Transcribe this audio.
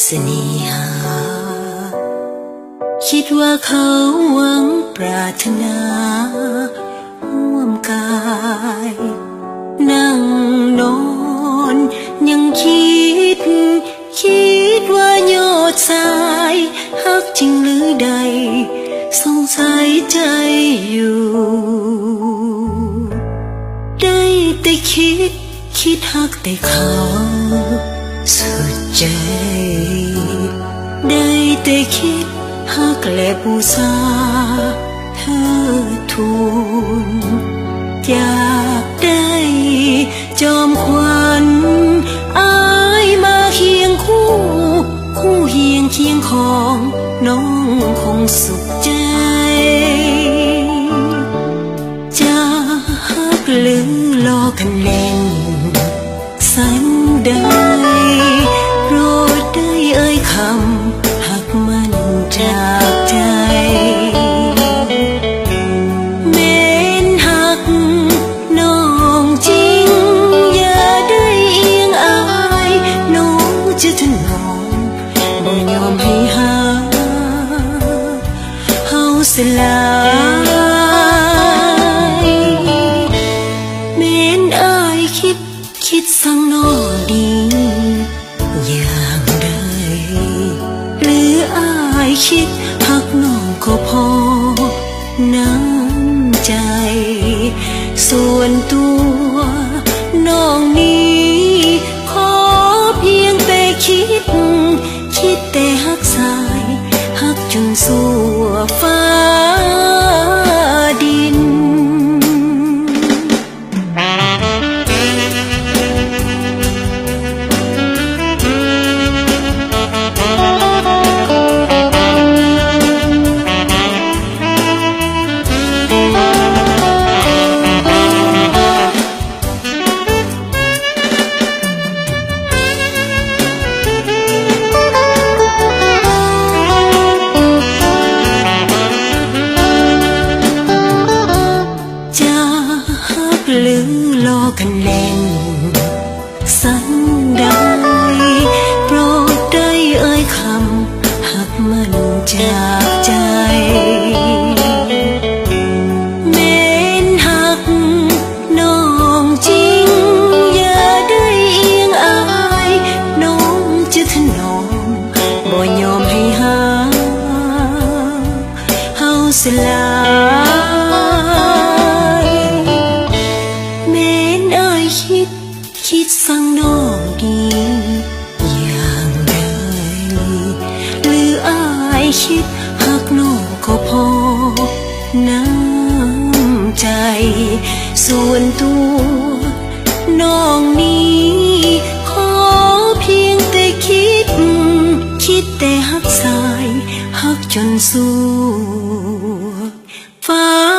ສະເໜ່ຫາ ຄິດວ່າເຂົາຫວັງປາດຖະໜາຮ່ວມກາຍ ນັ່ງນອນຍັງຄິດ ຄິດວ່າຍອດສາຍຮັກຈິງຫຼືໃດ ສົງໄສໃຈຢູ່ ໄດ້ແຕ່ຄິດ ຄິດຮັກແຕ່ເຂົາສຸດໃຈ ໄດ້ແຕ່ຄິດຮັກແລະບູຊາເທີດທູນ ຢາກໄດ້ຈອມຂວັນອ້າຍມາຄຽງຄູ່ ຄູ່ຮຽງຄຽງຂອງ ນ້ອງຄົງສຸກໃຈ. ຈະຮັກຫຼືລໍກັນເຫຼັ້ນສ່ຳໃດ ໂປດໄດ້ເອີ່ຍຄຳຮັກໝັ້ນຈາກໃຈ ແມ່ນຮັກນ້ອງຈິງ ຢ່າໄດ້ອຽງອາຍ ນ້ອງຈະຖະໜອມ ບໍ່ຍອມໃຫ້ຫາເຮົາສລາຍ ແມ່ນອ້າຍຄິດ ຄິດຊັງນ້ອງດີຢ່າງໃດ ຫຼືອ້າຍຄິດຮັກນ້ອງກໍພໍ ນ້ຳໃຈສ່ວນຕົວນ້ອງນີ້ ຂໍພຽງແຕ່ຄິດ ຄິດແຕ່ຮັກສາຍ ຮັກຈົນຊົ່ວຟ້າດິນ. ຈະຮັກຫຼືລໍກັນເຫຼັ້ນສ່ຳໃດ ໂປດໄດ້ເອີ່ຍຄຳຮັກໝັ້ນຈາກໃຈ ແມ່ນຮັກນ້ອງຈິງ ຢ່າໄດ້ອຽງອາຍ ນ້ອງຈະຖະໜອມ ບໍ່ຍອມໃຫ້ຫາເຮົາສລາຍ ແມ່ນອ້າຍຄິດ ຄິດຊັງນ້ອງດີຢ່າງໃດ ຫຼືອ້າຍຄິດຮັກນ້ອງກໍພໍ ນ້ຳໃຈສ່ວນຕົວນ້ອງນີ້ ຂໍພຽງແຕ່ຄິດ ຄິດແຕ່ຮັກສາຍ ຮັກຈົນຊົ່ວຟ້າ